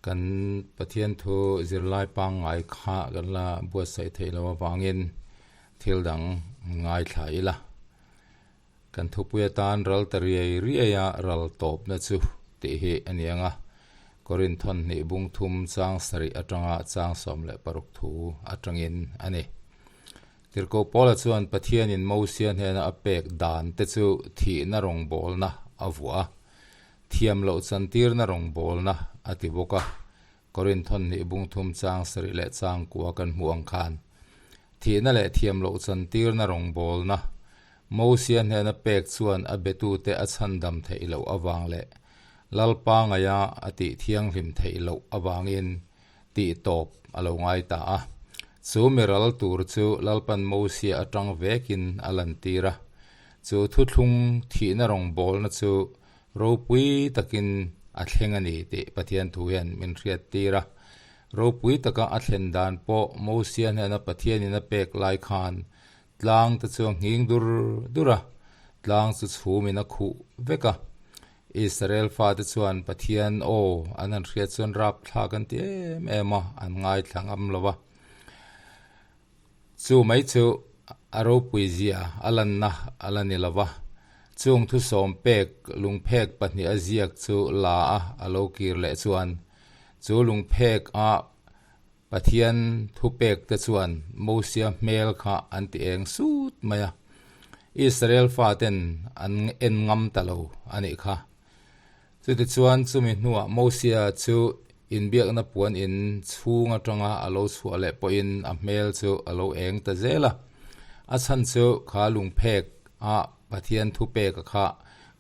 Kan Pathian thu zirlai pangngai kha kan la buatsaih theih loh avangin thil dang ngaithla ila. Kan thupui atan ral ta riai riai a ral tawpna chu tih hi a ni ang a, Korinth thawn hnih bung thum chang sarih atanga chang 16 thu atangin a ni. Tirhkoh Paula chuan Pathianin Mosia hnena a pek dan te chu thihna rawngbawlna a vuah a, thiam loh chantirna rawngbawlna a ti bawk a. Korinth thawn hnih bung thum chang sarih leh chang kua kan hmuh ang khan, thihna leh thiam loh chantirna rawngbawlna Mosia hnena pek chuan a betute a chhandam theih loh avang leh Lalpa ngaia a tih thianghlim theih loh avangin tih tawp a lo ngai ta a. Chu mi ral tur chu Lalpan Mosia atang vekin a lantir a. Chu thuthlung thihna rawngbawlna chu ropui takin a thleng a ni tih Pathian thu hian min hriattir a. Ropui taka a thlen dan pawh Mosia hnena Pathianin a pek lai khan tlang te chu a nghing dur dur a, tlang chu chhumin a khuh vek a. Israel fate chuan Pathian aw an han hriat chuan rapthlak an ti em em a, an ngaithla ngam lo va. Chu mai chu a ropui zia a lanna a la ni lo va. Chung thusawm pek lungphek pahnih a ziak chu la a a lo kir leh chuan chu lungphek a Pathian thupek te chuan Mosia hmel kha an ti eng sut mai a, Israel faten an en ngam ta lo a nih kha. Chutichuan chumi hnuah Mosia chu inbiakna puan in chhung atanga a lo chhuah leh pawhin a hmel chu a lo eng ta zel a. A chhan chu kha lungphek a Pathian thupek a kha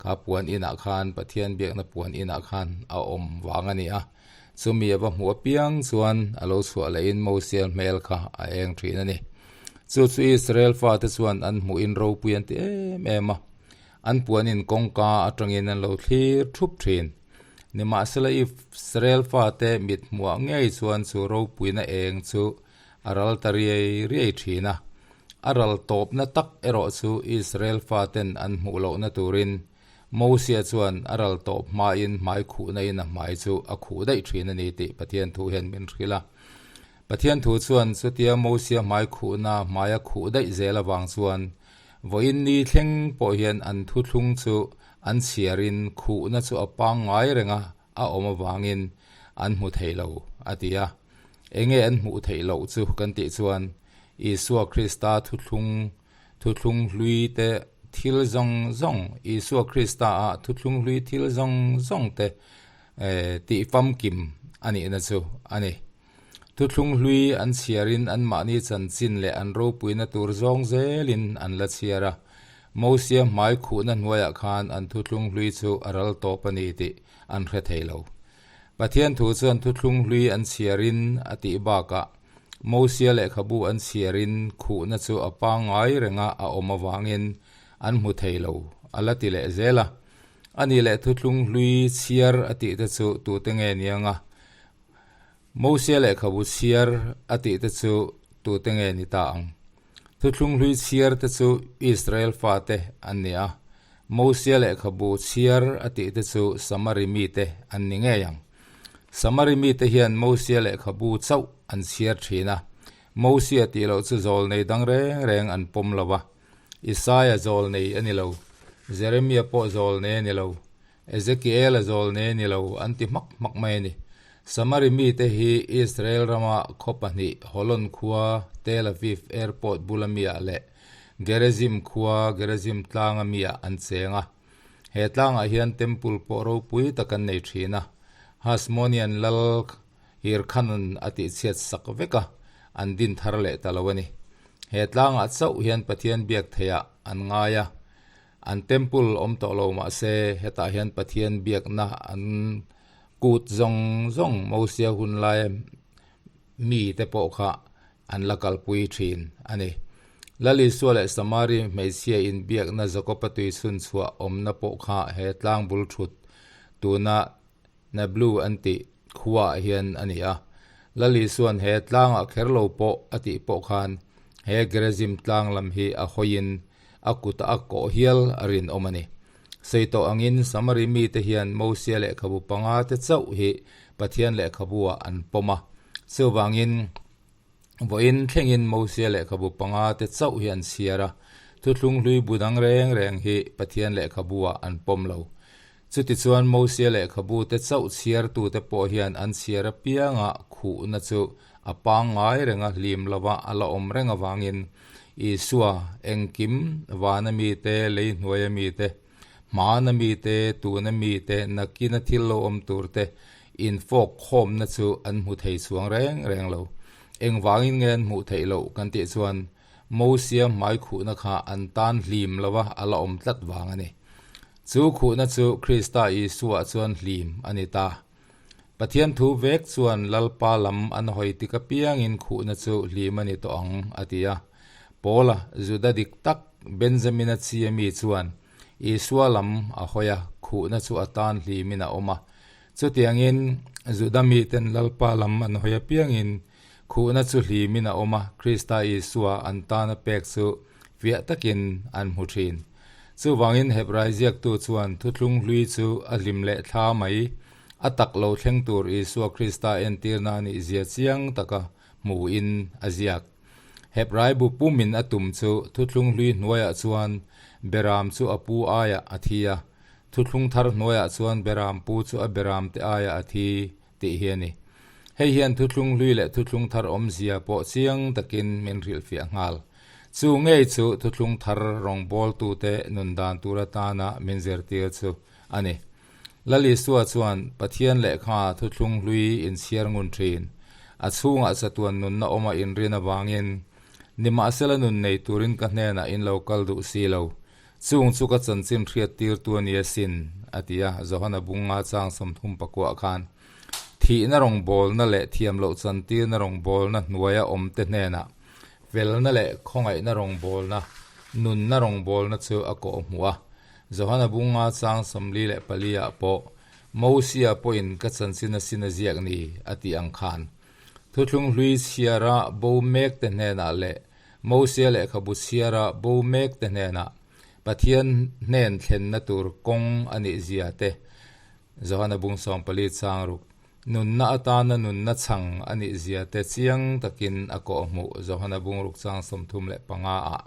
kha puan inah khan Pathian biakna puan inah khan a awm vang a ni a. Chumi a va hmuh apiang chuan a lo chhuah lehin Mosia hmel kha a eng thin a ni. Chu chu Israel fate chuan an hmuhin ropui an ti em em a, an puanin kawngka atangin an lo thlir thup thin. Nimahsela Israel fate mit hmuah ngei chuan chu ropuina eng chu a ral ta riai riai thin a. A ral tawpna tak erawh chu Israel faten an hmuh lohna turin Mosia chuan a ral tawp hmain hmai khuhna in a hmai chu a khuh daih thin a ni tih Pathian thu hian min hrilh a. Pathian thu chuan chutia Mosia hmai khuhna hmai a khuh daih zel avang chuan vawiin ni thleng pawh hian an thuthlung chu an chhiarin khuhna chu a pangngai reng a a awm avangin an hmu thei lo a ti a. Enge an hmuh theih loh chu kan tih chuan Isua Krista thuthlung Thuthlung hlui te thil zawng zawng, Isua Krista a thuthlung hlui thil zawng zawng te tih famkim a nihna chu a ni. Thuthlung hlui an chhiarin anmahni chanchin leh an ropuina tur zawng zelin an la chhiar a. Mosia hmai khuhna hnuaiah khan an thuthlung hlui chu a ral tawp a ni tih an hre thei lo. Pathian thu chuan thuthlung hlui an chhiarin a tih bakah Mosia lehkhabu an chhiarin khuhna chu a pangngai renga a awm avangin an hmu thei lo, a la ti leh zel a. A nih leh thuthlung hlui chhiar a tih te chu tute nge niang a? Mosia lehkhabu chhiar a tih te chu tute nge ni ta ang? Thuthlung hlui chhiar te chu Israel fate an ni a, Mosia lehkhabu chhiar a tih te chu Samari mite an ni ngei ang. Samari mite hian Mosia lehkhabu chauh an chhiar thin a, Mosia tih loh chu zawlnei dang reng reng an pawm lo va. Isaia zawlnei a ni lo, Jeremia pawh zawlnei a ni lo, Ezekiela zawlnei a ni lo an ti hmak hmak mai a ni. Samari mite hi Israel rama khaw pahnih Holon khua Tel Aviv Airport bula miah leh Gerizim khua Gerizim tlanga miah an cheng a. He tlangah hian temple pawh ropui tak an nei thin a. Hasmonian lal Hirkhanan a tihchhiat sak vek a, an din thar leh ta lo a ni. He tlangah chauh hian Pathian biak theihah an ngai a. An temple awm tawh lo mah se hetah hian Pathian biakna an Kut zawng zawng Mosia hun laia mite pawh kha an la kalpui thin a ni. Lal Isua leh Samari hmeichhia inbiakna Jakoba tui chhun chhuah awmna pawh kha he tlang bul thut tuna Nablu an tih khuaah hian a ni a. Lal Isua'n he tlangah kher lo pawh a tih pawh khan he Gerizim tlang lam hi a hawiin a kutah a kawh hial a rinawm a ni. Sawi tawh angin Samari mite hian Mosia lehkhabu pangate chauh hi Pathian lehkhabu-ah an pawm a. Chuvangin vawiin thlengin Mosia lehkhabu pangate chauh hi an chhiar a, thuthlung hlui bu dang reng reng hi Pathian lehkhabu-ah an pawm lo. Chutichuan Mosia lehkhabute chauh chhiartute pawh hian an chhiar apianga khuhna chu a pangngai renga hlim lova a la awm reng avangin Isua, engkim, vana mite, lei hnuaia mite, hmana mite, tuna mite, nakina thil lo awm turte infawk khawmna chu an hmu thei chuang reng reng lo. Engvangin nge an hmuh theih loh kan tih chuan Mosia hmai khuhna kha an tan hlim lova a la awm tlat vang a ni. Chu khuhna chu Krista Isua chuan hlim a ni ta. Pathian thu vek chuan Lalpa lam an hawi tik apiangin khuhna chu hlim a ni tawh ang, a ti a. Paula, Juda dik tak, Benjamina chi a mi chuan Isua lam a hawi a, khuhna chu a tan hlimin a awm a. Chutiangin Juda miten Lalpa lam an hawi apiangin Khuhna chu hlimin a awm a, Krista Isua an tana pek chu fiah takin an hmu thin. Chuvangin Hebrai ziaktu chuan thuthlung hlui chu a hlim leh thla mai, a tak lo thleng tur Isua Krista entirna a nih zia chiang taka hmuhin a ziak. Hebrai bu pumin a tum chu thuthlung hlui hnuaiah chuan Beram chu a pu aiah a thi a, thuthlung thar hnuaiah chuan Beram pu chu a Beramte aiah a thi tih hi a ni. Hei hian thuthlung hlui leh thuthlung thar awmzia pawh chiang takin min hrilhfiah nghal. Chu ngei chu thuthlung thar rawngbawltute nun dan tur atana min zirtir chu a ni. Lal Isua chuan Pathian lehkha thuthlung hlui inchhiar ngun thin. A chhungah chatuan nunna awma inrin avangin, Nimahsela nun nei turin ka hnenah in lo kal duh si lo. Chung chu ka chanchin hriattirtu a ni asin, a ti a, Johana bunga chang 34 khan. Thihna rawngbawlna leh thiamloh chantirna rawngbawlna hnuaia awmte hnenah felna leh khawngaihna rawngbawlna, nunna rawngbawlna chu a kawh hmuh a. Johana bunga chang 44 ah pawh, Mosia pawhin ka chanchin asin a ziak ni, a tih ang khan. Thuthlung hlui chhiara bo mekte hnenah leh Mosia lehkhabu chhiara bo mekte hnenah Pathian hnen thlenna tur kawng a nih zia te, Johana bung 14 chang ruk, nunna atana nunna chhang a nih zia te chiang takin a kawhhmuh Johana bung ruk chang 35 ah.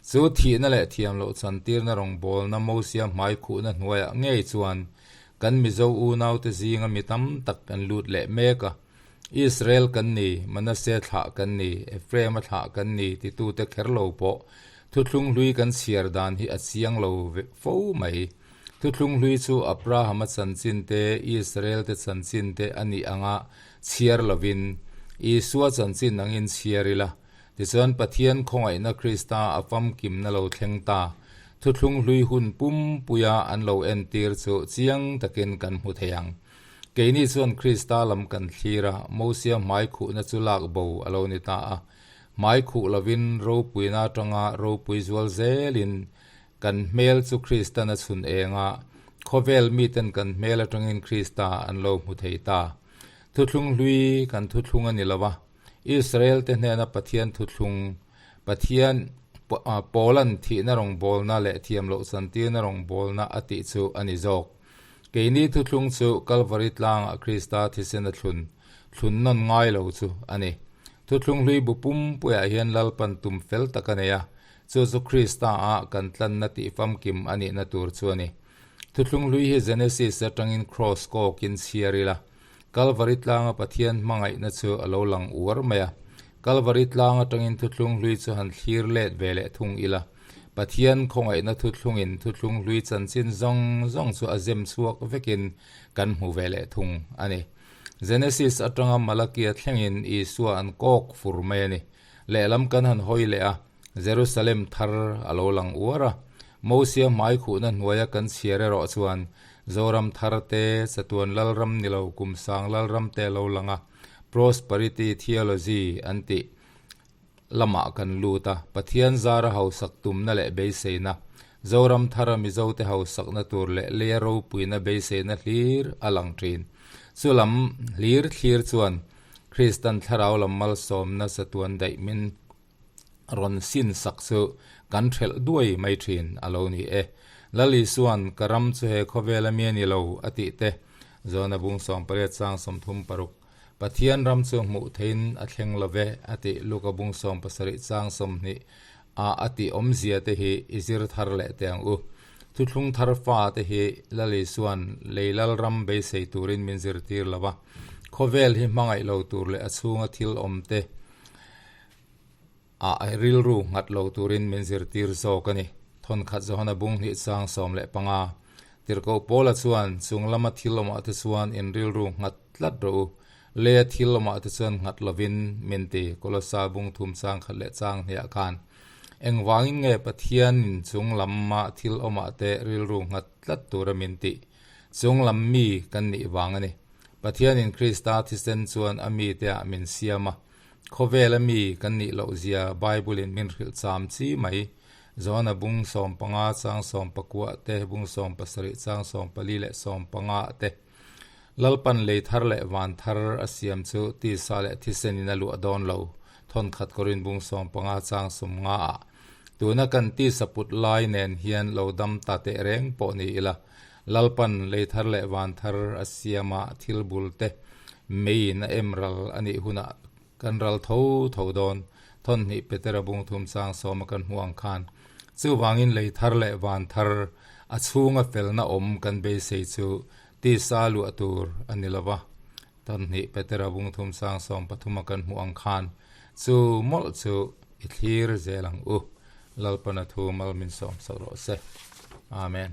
Chu thihna leh thiamloh chantirna rawngbawlna Mosia hmaikhuhna hnuaiah ngei chuan kan Mizo unaute zinga mi tam tak kan lut leh mek a. Israel kan ni, Manasseh thlah kan ni, Ephraim-a thlah kan ni titute kher lo pawh thuthlung hlui kan chhiar dan hi a chiang lo fo mai. Thuthlung hlui chu Abraham-a chanchin te, Israel-te chanchin te a nih anga chhiar lovin, Isua chanchin angin chhiar ila. Tichuan Pathian khawngaihna Krista a famkimna lo thleng ta, thuthlung hlui hun pumpuia an lo entir chu chiang takin kan hmu thei ang. Keini chuan Krista lam kan thlir a, Mosia hmai khuhna chu lak bo a lo ni ta a. Hmai khuh lovin ropuina atanga ropui zual zelin kan hmel chu Kristan a chhun eng a, khawvel miten kan hmel atangin Krista an lo hmu thei ta. Thuthlung hlui kan thuthlung a ni lo a, Israel-te hnena Pathian thuthlung, Pathian Paula'n thihna rawngbawlna leh thiamloh chantirna rawngbawlna a tih chu a ni zawk. Keini thuthlung chu Kalvari tlangah Krista thisen a thlun, thlun nawn ngai lo chu a ni. Thuthlung hlui bu pumpuiah hian Lalpan tum fel tak a nei a, chu chu Krista-a kan tlanna tih famkim a nihna tur chu a ni. Thuthlung hlui hi Genesis atangin Kraws kawkin chhiar ila, Kalvari tlanga Pathian hmangaihna chu a lo lang uar mai a. Kalvari tlang atangin thuthlung hlui chu han thlir let ve leh thung ila, Pathian khawngaihna thuthlungin thuthlung hlui chanchin zawng zawng chu a zem chhuak vekin kan hmu ve leh thung a ni. Genesis atanga Malakia thlengin Isua an kawk fur mai a ni. Lehlam kan han hawi leh a, Jerusalem thar a lo lang uar a. Mosia hmaikhuhna hnuaia kan chhiar erawh chuan Zoram thar te, Chatuan Lalram ni lo Kumsang Lalram te a lo lang a, Prosperity Theology an tih lamah kan lut a, Pathian zara hausak tumna leh beiseina, Zoram thara Mizote hausakna tur leh leia ropuina beiseina hlir a lang thin. Chu lam hlir thlir chuan Kristan thlarau lam malsawmna chatuan daih min rawn sin sak chu kan thelh duai mai thin a lo ni e. Lal Isua'n, Ka ram chu he khawvel a mi a ni lo, a tih te, Johana bung 18 chang 36, Pathian ram chu hmuh theihin a thleng lo ve, a tih Luka bung 17 chang 20 ah a tih awmzia te hi i zir thar leh teh ang u. Thuthlung thar fa te hi Lal Isua'n lei lal ram beisei turin min zirtir lo va, khawvel hi hmangaih lo tur leh a chhunga thil awm te ah rilru nghat lo turin min zirtir zawk a ni. Thawnkhat Johana bung hnih chang 15. Tirhkoh Paula chuan chung lama thil awmah te chuan in rilru nghat tlat rawh u. Leia thil awmah te chuan nghat lovin min ti, Kolosa bung thum chang khat leh chang hniah khan. Engvangin nge Pathianin chung lama thil awmah te rilru nghat tlat tura min tih? Chung lam mi kan nih vang a ni. Pathianin Krista thisen chuan a mite ah min siam a. Khawvela mi kan nih loh zia Bible-in min hrilh cham chi mai. Johana bung 15 chang 19 te, bung 17 chang 14 leh 15 te. Lalpan lei thar leh van thar a siam chu tisa leh thisenin a luah dawn lo, thawnkhat Korin bung 15 chang 50 ah. Tuna kan tisa put lai nen hian lo dam ta teh reng pawh ni ila, Lalpan lei thar leh van thar a siama thil bul te meiin a em ral a nih hunah kan ral tho tho dawn, thawnhnih Petera bung thum chang 10 a kan hmuh ang khan. Chuvangin lei thar leh van thar a chhunga felna awm kan beisei chu tisa luah tur a ni lo va, thawnhnih Petera bung thum chang 13 a kan hmuh ang khan chu mawlh chu i thlir zel ang u. Lalpana thu mal min sawm sak rawh se. Amen.